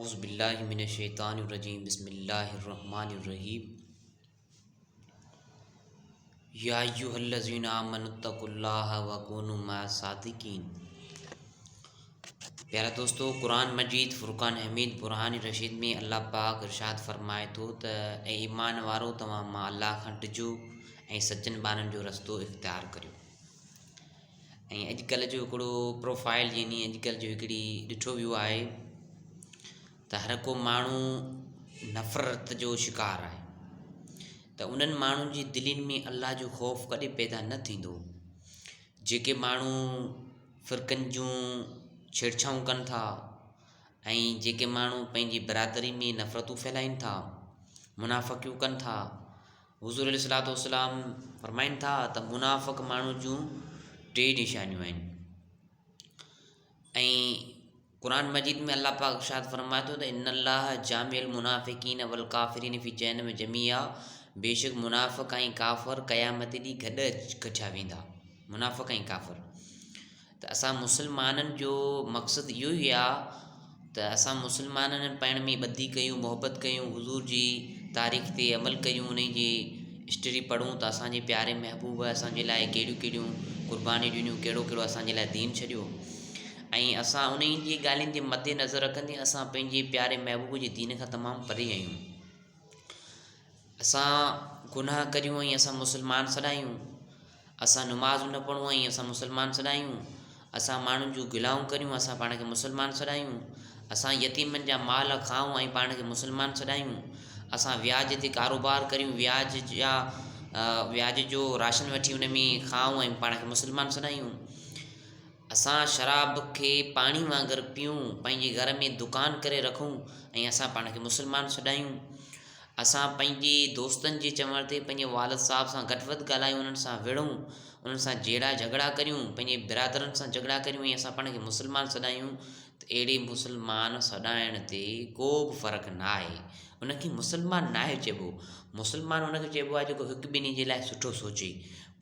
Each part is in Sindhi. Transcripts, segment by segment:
اعوذ بالله من الشيطان الرجيم بسم الله الرحمن الرحيم يا ايها الذين آمنوا اتقوا الله وكونوا مع الصادقين پيارا دوستو قرآن مجيد فرقان حميد برهان رشيد ۾ الله پاڪ ارشاد فرمائي ٿو ته اي ايمان وارو توهان مان الله کان ڊڄو ۽ سچن ٻانهن جو رستو اختيار ڪريو ۽ اڄڪلهه جو هڪڙو پروفائل يعني اڄڪلهه جو هڪڙي ڏٺو ويو آهي ته هر ڪو ماڻهو نفرت جو شڪار آهي ته انهن ماڻهن جي دلين ۾ الله جو خوف ڪڏهن پيدا نه ٿيندو جيڪي ماڻهو فرقن جون ڇيڙڇائون ڪن ٿا ۽ جيڪي ماڻهو پنهنجي برادري ۾ نفرتون ڦهلائين ٿا منافقيون ڪن ٿا حضور عليه الصلوة والسلام فرمائن ٿا ته منافق ماڻهو جون ٽي نشانيون آهن ۽ قرآن مجيد ۾ الله پاڪ ارشاد فرمائي ٿو ته ان الله جامع المنافقين والڪافرين في جهنم جميعا بيشڪ منافق ۽ ڪافر قيامت ڏينهن گڏ ڪٺيا ويندا منافق ۽ ڪافر ته اسان مسلمانن جو مقصد اهو ئي آ ته اسان مسلمانن پاڻ ۾ ٻڌي ڪيون محبت ڪيون حضور جي تاريخ تي عمل ڪيون انهي جي هسٽري پڙهون ته اسان جي پياري محبوب اسان جي لاء ڪهڙيون ڪهڙيون قربانيون ڏنيون ڪهڙو ڪهڙو اسان جي لاء دين ڇڏيو ۽ اسان انهي جي ڳالهين جي مد نظر رکندي اسان پنهنجي پياري محبوب جي دين کان تمام پري آهيون اسان گناهه ڪريون ۽ اسان مسلمان سڏايون، اسان نماز نه پڙهون ۽ اسان مسلمان سڏايون، اسان ماڻهن جون گلائون ڪريون اسان پاڻ کي مسلمان سڏايون، اسان يتيمن جا مال کائون ۽ پاڻ کي مسلمان سڏايون، اسان وياج تي ڪاروبار ڪريون وياج جا وياج جو راشن وٺي ان ۾ کائون ۽ پاڻ کي مسلمان سڏايون. اسان شراب کي پاڻي وانگر پيئون، پنهنجي گهر ۾ دڪان ڪري رکون ۽ اسان پاڻ کي مسلمان سڏايون. اسان پنهنجي دوستن جي چوڻ تي پنهنجي والد صاحب سان گهٽ وڌ ڳالهايون، انهن سان وڙهون، انهن سان جهيڙا جهڳڙا ڪريون، پنهنجي برادرن سان جهڳڙا ڪريون ۽ اسان پاڻ کي مسلمان سڏايون ته اهڙي مسلمان سڏائڻ تي ڪو به فرق ناهي. ان کي مسلمان ناهي چئبو. مسلمان ان کي چئبو آهي جيڪو هڪ ٻنهي جي لاء سٺو سوچي.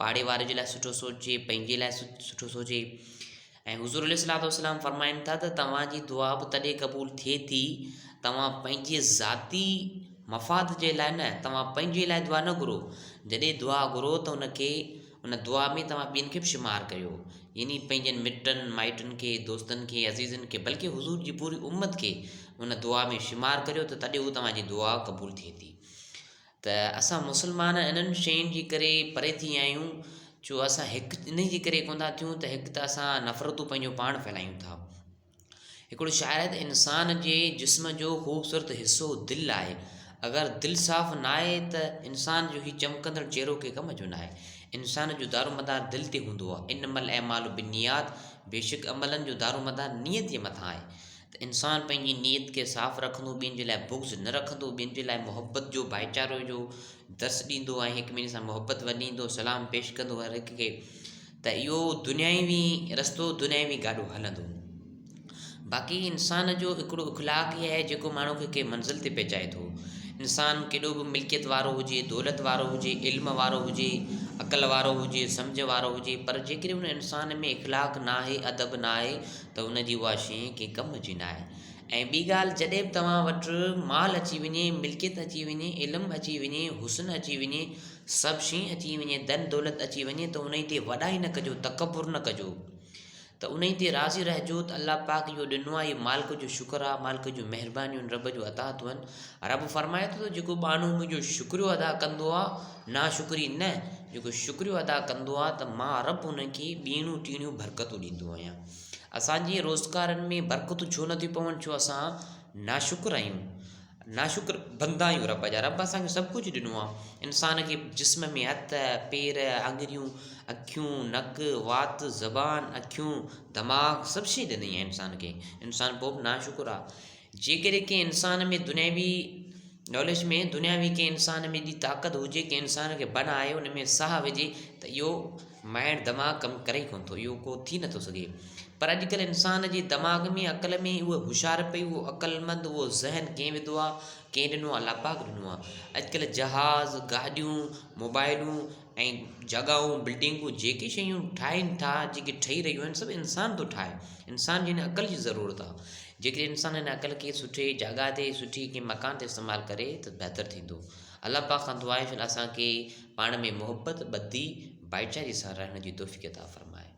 پاڙي واري جي لاء سٺو سوچي، پنهنجي لاء سٺو سوچي ۽ حضور عليه الصلوة والسلام فرمائن ٿا ته توهان جي دعا به تڏهن قبول ٿئي ٿي توهان پنهنجي ذاتي مفاد جي لاء نه توهان پنهنجي لاء دعا نه گهرو جڏهن دعا گهرو ته ان کي ان دعا ۾ توهان ٻين کي به شمار ڪريو يعني پنهنجن مٽن مائٽن کي دوستن کي عزيزن کي بلڪه حضور جي پوري امت کي ان دعا ۾ شمار ڪريو ته تڏهن هو توهان جي دعا قبول ٿئي ٿي ته اسان مسلمان انهن شين جي ڪري پري ٿي ويا آهيون جو اسان هڪ انهي جي ڪري ڪونه ٿا ٿيون ته هڪ ته اسان نفرتون پنهنجو پاڻ ڦهلايون ٿا هڪڙو شاعر آهي ته انسان جي جسم جو خوبصورت حصو دل آهي اگر دل صاف نه آهي ته انسان جو هي چمڪندڙ چهرو ڪنهن ڪم جو نه آهي انسان جو دارو مدار دل تي هوندو آهي انما الاعمال بالنيات بيشڪ عملن جو دارو مدار نيت جي مٿان آهي ته انسان پنهنجي نيت کي صاف رکندو، ٻين جي لاء بغض نه رکندو، ٻين جي لاء محبت جو ڀائيچارو جو درس ڏيندو ۽ هڪ ٻئي سان محبت ونڊيندو، سلام پيش ڪندو هر هڪ کي ته اهو دنياوي رستو دنياوي گاڏو هلندو. باقي انسان جو هڪڙو اخلاق ئي آهي جيڪو ماڻهو کي ڪنهن منزل تي پهچائي ٿو. انسان ڪيڏو به ملڪيت وارو هجي، دولت وارو هجي، علم وارو هجي، عقل وارو هجي، سمجهه وارو هجي پر جيڪڏهن ان انسان ۾ اخلاق ناهي، ادب ناهي ته ان جي اها شيء ڪنهن ڪم جي ناهي ۽ ٻي ڳالهه جڏهن به توهان وٽ مال اچي وڃي، ملڪيت اچي وڃي، علم اچي وڃي، حسن اچي وڃي، سڀ شيء اچي وڃي، ڌن دولت اچي وڃي ته انهي تي وڏائي نه ڪجو، تڪبر نه ڪجو ته انهي تي راضي رهجو ته الله پاڪ اهو ڏنو آهي، اهو مالڪ جو شڪر آهي، مالڪ جون مهربانيون آهن، رب جون عطاعتون آهن. رب فرمائي ٿو ته جيڪو ٻانهو منهنجو شڪريو ادا ڪندو آهي، ناشڪري نه، جيڪو شڪريو ادا ڪندو آهي ته مان رب ان کي ٻيڻيون ٽيڻيون برڪتون ڏيندو آهيان. اسان جي روزگارن ۾ برڪتون ڇو نٿيون پون ڇو اسان ناشڪر آهيون. ناشڪر بندا آهيون رب جا. رب اسان کي سڀ ڪجهه ڏنو آهي. انسان کي جسم ۾ هٿ، پير، آڱريون، اکيون، نڪ، وات، زبان، اکيون، دماغ سڀ شيء ڏني آهي انسان کي. انسان پوء به ناشڪر آهي. جيڪڏهن ڪنهن انسان ۾ دنياوي ناليج ۾ دنياوي ڪنهن انسان ۾ ايڏي طاقت هجي ڪنهن انسان کي بنائي ان ۾ ساهه وجهي ته اهو مائنڊ دماغ ڪم ڪري ئي ڪونه ٿو اهو ڪو ٿي نٿو سگهي پر اڄڪلهه انسان جي دماغ ۾ عقل ۾ اهو هوشيار پئي اهو عقلمند اهو ذهن ڪنهن وڌو آهي ڪنهن ڏنو آهي الله پاڪ ڏنو آهي اڄڪلهه جهاز گاڏيون موبائلون ۽ جڳهون بلڊنگون جيڪي شيون ٺاهين ٿا جيڪي ٺهي رهيون آهن سڀ انسان ٿو ٺاهي انسان جي هن عقل جي ضرورت آهي. جيڪڏهن انسان هن عقل کي سٺي جڳهه تي سٺي ڪنهن مڪان تي استعمال ڪري ته بهتر ٿيندو. الله پاڪ کان دعا آهي شل اسان کي پاڻ ۾ محبت، ٻڌي، ڀائيچاري سان رهڻ جي توفيق عطا فرمائي.